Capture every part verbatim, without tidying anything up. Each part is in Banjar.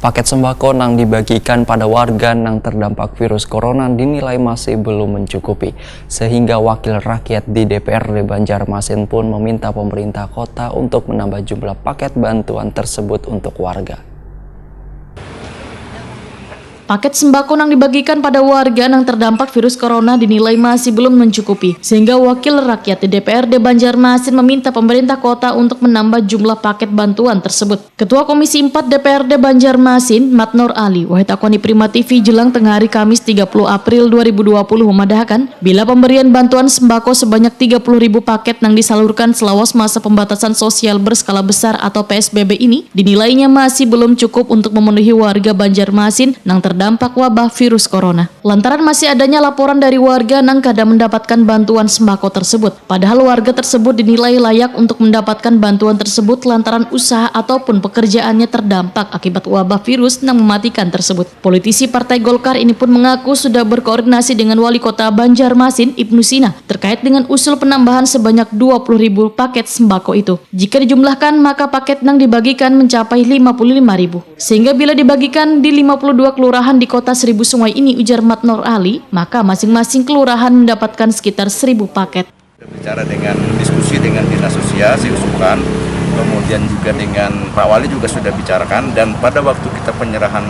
Paket sembako nang dibagikan pada warga nang terdampak virus corona dinilai masih belum mencukupi, sehingga wakil rakyat di D P R D Banjarmasin pun meminta pemerintah kota untuk menambah jumlah paket bantuan tersebut untuk warga. Paket sembako nang dibagikan pada warga nang terdampak virus corona dinilai masih belum mencukupi, sehingga wakil rakyat di D P R D Banjarmasin meminta pemerintah kota untuk menambah jumlah paket bantuan tersebut. Ketua Komisi empat D P R D Banjarmasin, Matnor Ali, wahid akun di Prima T V jelang tengah hari Kamis tiga puluh April dua ribu dua puluh memadahakan, bila pemberian bantuan sembako sebanyak tiga puluh ribu paket nang disalurkan selawas masa pembatasan sosial berskala besar atau P S B B ini dinilainya masih belum cukup untuk memenuhi warga Banjarmasin nang terdampak wabah virus corona. Lantaran masih adanya laporan dari warga nang kada mendapatkan bantuan sembako tersebut, padahal warga tersebut dinilai layak untuk mendapatkan bantuan tersebut lantaran usaha ataupun pekerjaannya terdampak akibat wabah virus nang mematikan tersebut. Politisi Partai Golkar ini pun mengaku sudah berkoordinasi dengan Wali Kota Banjarmasin, Ibnu Sina, terkait dengan usul penambahan sebanyak dua puluh ribu paket sembako itu. Jika dijumlahkan, maka paket nang dibagikan mencapai lima puluh lima ribu. Sehingga bila dibagikan di lima puluh dua kelurahan di Kota Seribu Sungai ini, ujar Matnor Ali, maka masing-masing kelurahan mendapatkan sekitar seribu paket. Bicara dengan, diskusi dengan dinas sosial, si usukan, kemudian juga dengan Pak Wali juga sudah bicarakan, dan pada waktu kita penyerahan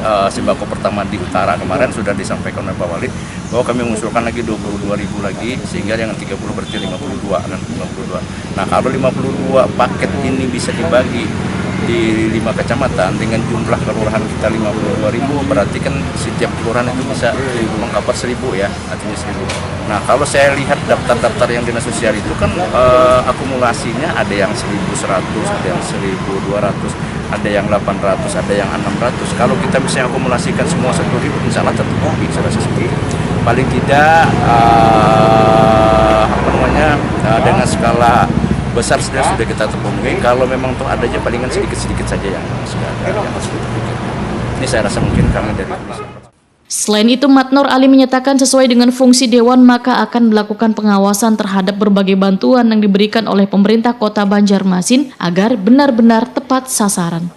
eh, sembako pertama di utara kemarin sudah disampaikan oleh Pak Wali bahwa kami mengusulkan lagi dua puluh dua ribu lagi, sehingga yang tiga puluh berarti lima puluh dua kan, lima puluh dua. Nah, kalau lima puluh dua paket ini bisa dibagi di lima kecamatan dengan jumlah kelurahan kita lima puluh dua ribu, berarti kan setiap kelurahan itu bisa meng-cover seribu ya, artinya seribu. Nah, kalau saya lihat daftar-daftar yang dinas sosial itu kan eh, akumulasinya ada yang seribu seratus, ada yang seribu dua ratus, ada yang delapan ratus, ada yang enam ratus. Kalau kita misalnya akumulasikan semua satu ribu, insya Allah tercukupi, saya rasa seperti itu. Paling tidak eh, apa namanya eh, dengan skala besar sudah sudah kita terpenuhi. Kalau memang toh adanya palingan sedikit-sedikit saja yang sudah yang harus kita pikirkan. Ini saya rasa mungkin kami dari Komisi Selain itu, Matnor Ali menyatakan sesuai dengan fungsi Dewan, maka akan melakukan pengawasan terhadap berbagai bantuan yang diberikan oleh pemerintah kota Banjarmasin agar benar-benar tepat sasaran.